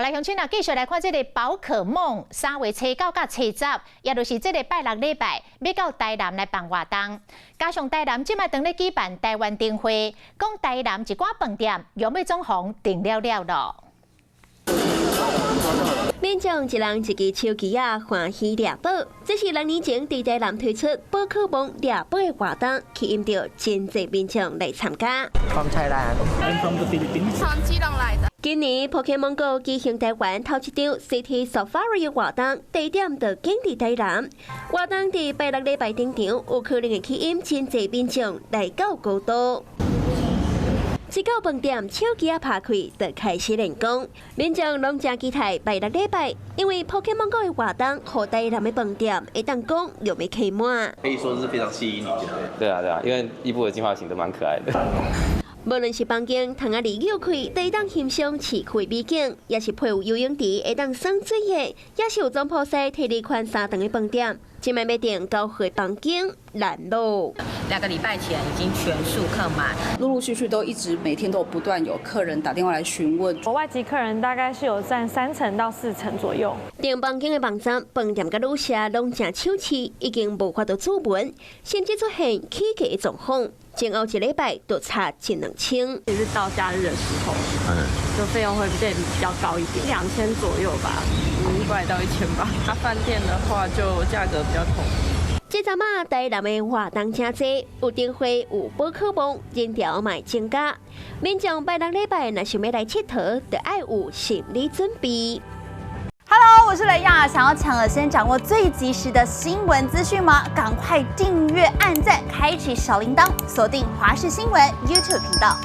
來鄉親啊，繼續來看這个寶可夢，3月初9佮初十，也就是這个拜六禮拜，欲到台南來辦活動。加上台南這擺當咧舉辦台灣燈會，講台南一寡飯店欲總予訂了了囉。民眾一人一支手機仔，歡喜掠寶。這是2年前佇台南推出寶可夢掠寶的活動，吸引著真濟民眾來參加。 From Thailand. I'm from the Philippines. 從基隆來的。今年 Pokemon Go 舉行台灣頭一場 City Safari 的活動，地點就揀佇台南。活動佇拜六禮拜登場，有可能會吸引真濟民眾來到古都。一到飯店，手機仔拍開就開始練功。民眾攏誠期待拜六禮拜，因為 Pokemon Go 的活動，予台南的飯店會當講欲客滿。可以說是非常吸引你，對不對？對啊，對啊，因為伊部的進化型都蠻可愛的。無論是房間窗仔裡遊開，會當欣賞市區美景，抑是配有游泳池會當耍水的，抑是有總鋪師提二款三頓的飯店，這擺欲訂高級房間難囉。2個禮拜前已經全數客滿，陸陸續續都一直每天都不斷有客人打電話來詢問。外籍客人大概是有佔3成到4成左右。訂房間的網站、飯店佮旅社攏誠搶市，已經無法度注文，甚至出現起價的狀況。前後一禮拜就差一兩千。也是到假日的時候，就費用會變比較高一點，2000左右吧，500到1000吧。那飯店的話就價格比較統一。這陣仔台南的活動誠濟，有燈會，有寶可夢，人潮嘛增加。民眾拜六禮拜若想欲來𨑨迌，就愛有心理準備。 Hello，我是雷亞，想要搶先掌握最及時的新聞資訊嗎？趕快訂閱、按讚、開啟小鈴鐺，鎖定華視新聞 YouTube 頻道。